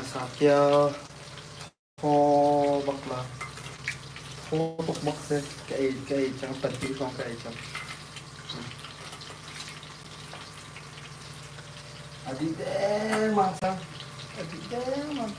Sakya Thaw bak la. Thaw tuk bak si. Ka ei cang. Pahnih hrawng ka ei cang. A dih dengmang cang. A dih dengmang.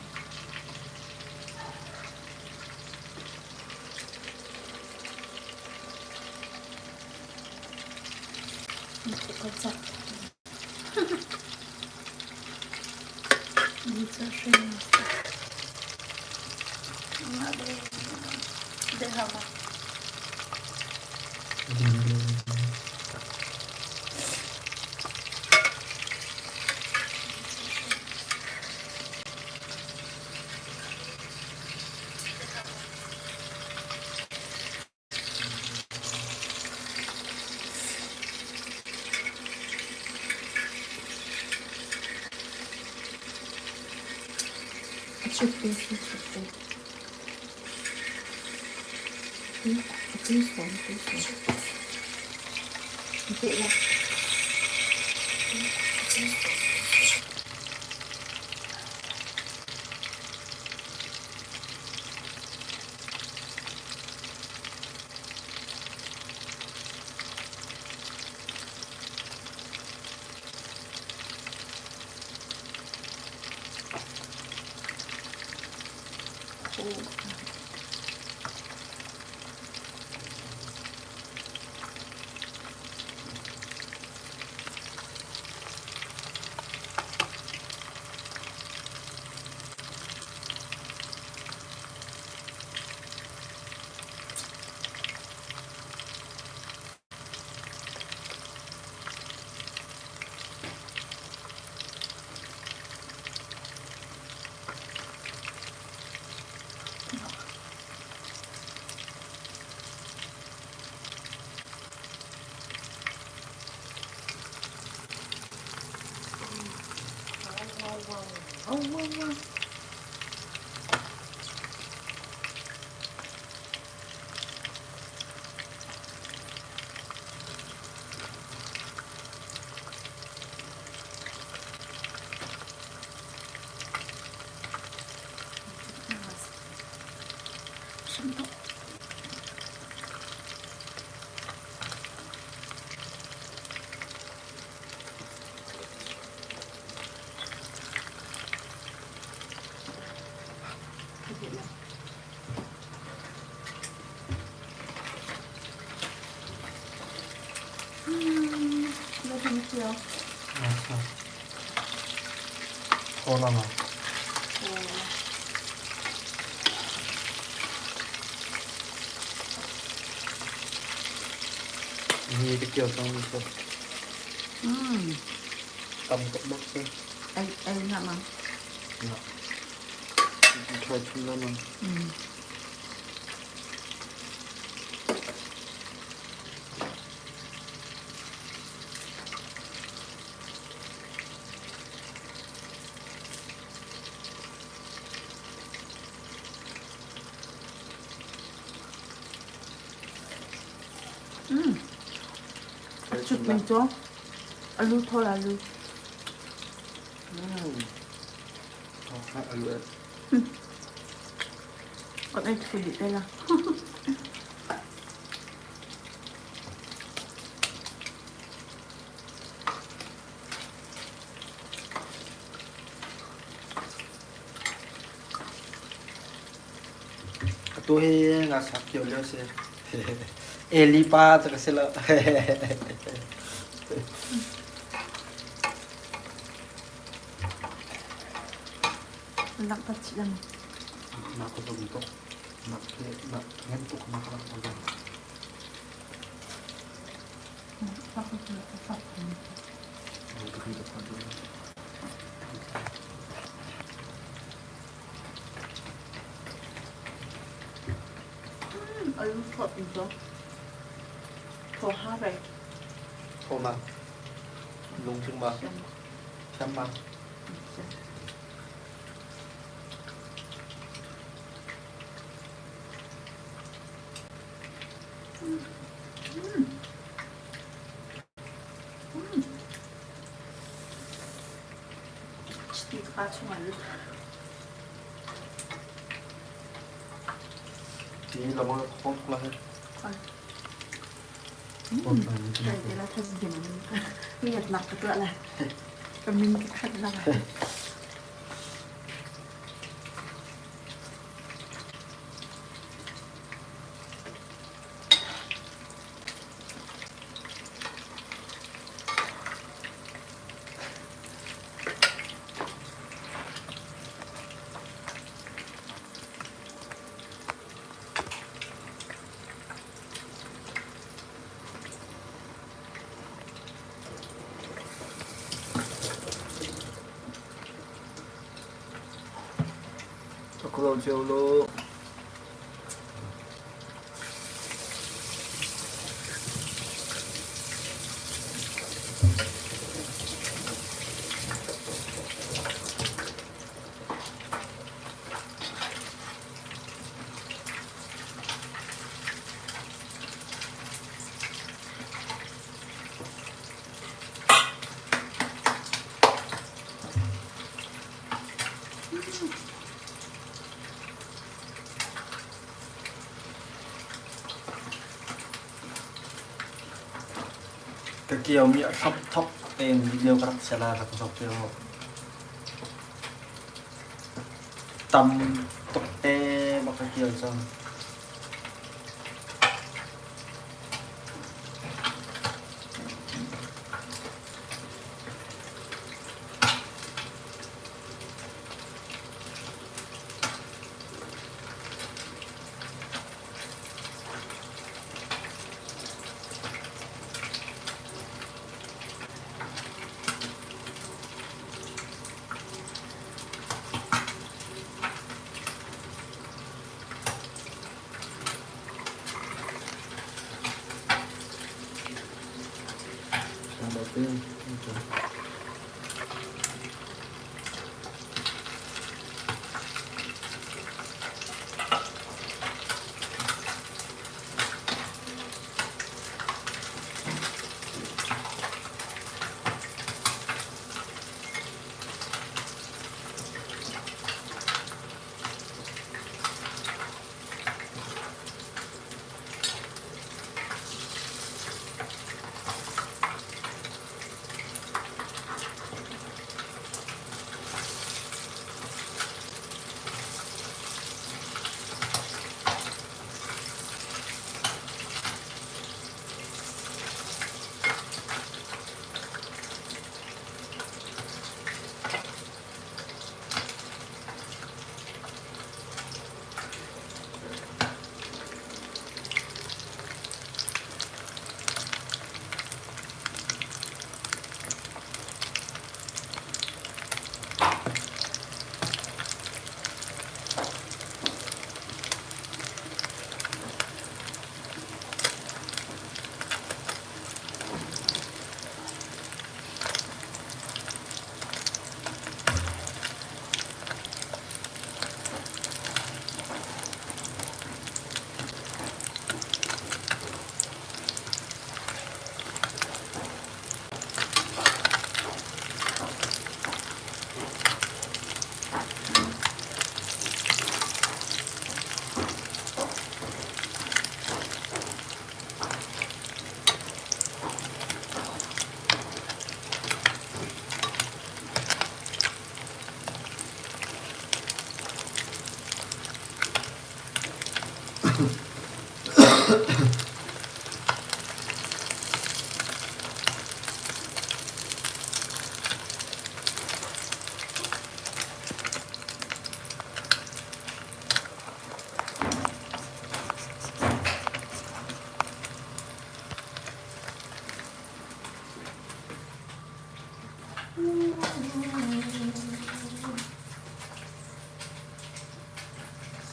Thaw la ma. Ni ka kio cang mi cu. Tam tuk bak si. Ei ei na ma. Na. Try chun la ma. Chut ning cu alu thawl alu. Alu. Kan ei thu dih te la. Atu hi ngasak kio lio si. Eli pa cu ka si lo. Langhter chih lang. Nak ka zum tuk. Nak nak ngan tuk nak ka zum. Alu thawt in cu thaw ha ve. Thaw ma. Lungtling ma. Thiam ma. Chiti ka chungah lut. Ti lamang khong tuk lai. Ngiatnak ka tuah lai. Ka min ka khat lai. Ka lo cio law. Ka kiomi a hrap thok tein video ka rak chia lai rak zoh te u. Tam tuk te bak ka kio cang.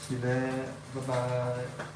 Si le, bye bye.